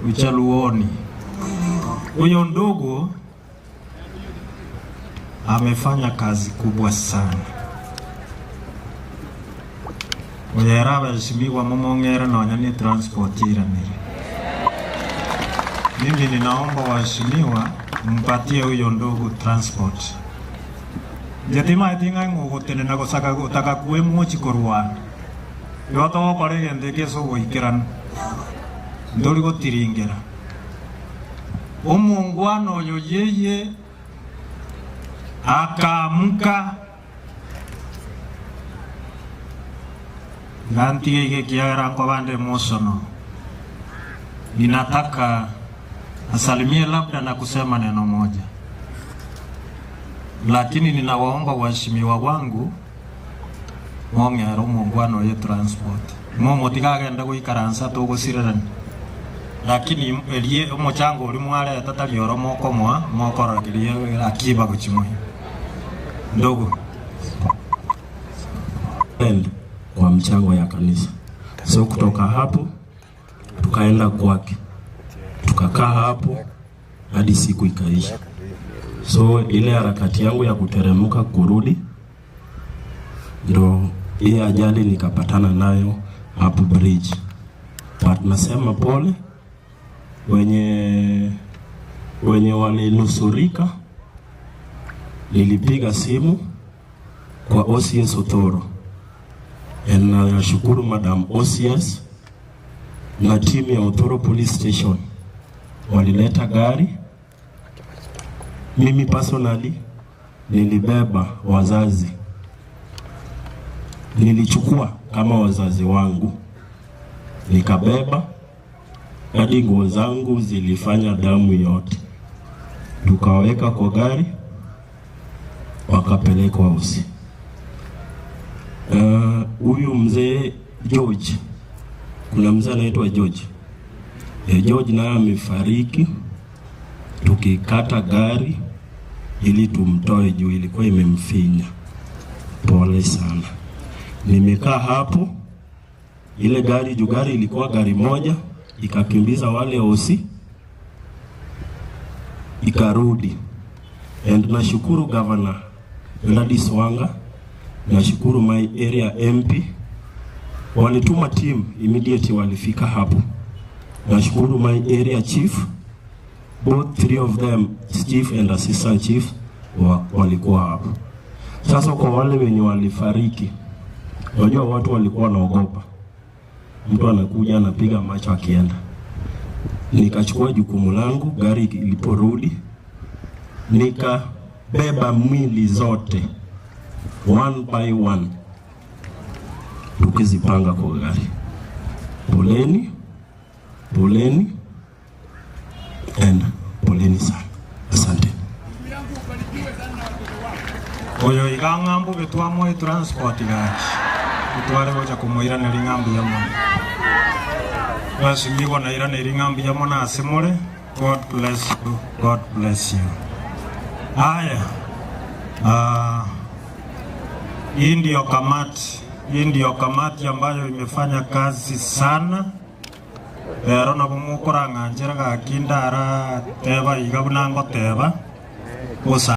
Uchaluoni. Huyo ndugu amefanya kazi kubwa sana. Oyera abaheshimiwa mumong'ere nonya ni transport iranire. Mimi ninaomba waheshimiwa mpatie huyo ndugu transport. Njetima ng'a ng'ogotenena gosaka gotaka kue mochi korwana. Igo togokora egento eke ase ogoikeranu. Ntori gotiringera. Omongwana oyo yeye akaamuka iga ntige iga ekiagera nkobande emotional. Ninataka asalimie labda na kusema neno moja, lakini ninawaomba waheshimiwa wangu mong'ere omongwana oye transport momotigagende goikaransa togosirerani lakini erie omochango ori mwareta tari oro mokomoa mokorokeria akiba gochimoya ndogo kwa mchango ya kanisa. So kutoka hapo tukaenda kwake, tukakaa hapo hadi siku ikaisha. So ile harakati yangu ya kuteremka kurudi, ndo hii ajali nikapatana nayo hapo bridge. But nasema pole wenye walinusurika. Nilipiga simu kwa OCS Othoro. And nashukuru Madam OCS na timu ya Othoro Police Station walileta gari. Mimi personally nilibeba wazazi, nilichukua kama wazazi wangu, nikabeba hadi nguo zangu zilifanya damu yote, tukaweka kwa gari, wakapelekwa hosi. Huyu mzee George, kuna mzee anaitwa George. George naye amefariki, tukikata gari ili tumtoe juu ilikuwa imemfinya. Pole sana. Nimekaa hapo, ile gari juu gari ilikuwa gari moja, ikakimbiza wale osi, ikarudi. And nashukuru Governor Gladys Wanga, nashukuru my area MP, walituma team immediately, walifika hapo. Nashukuru my area chief, both three of them, chief and assistant chief, walikuwa hapo. Sasa kwa wale wenye walifariki, unajua watu walikuwa wanaogopa, mtu anakuja anapiga macho akienda. Nikachukua jukumu langu, gari iliporudi nikabeba mwili zote one by one, tukizipanga kwa gari. Poleni, poleni and poleni sana, asante. Oyo iga ng'ambu betwamoe transport gaki tutware gocha komoiraneri ng'ambu ya mono basimigwa nairaneri ng'ambu ya mono ase more. God bless you, God bless you. Haya, hii ndio kamati, hii ndio kamati ambayo imefanya kazi sana rero nabo mukorang'anchera gaki ndara teba iga buna ngoteba.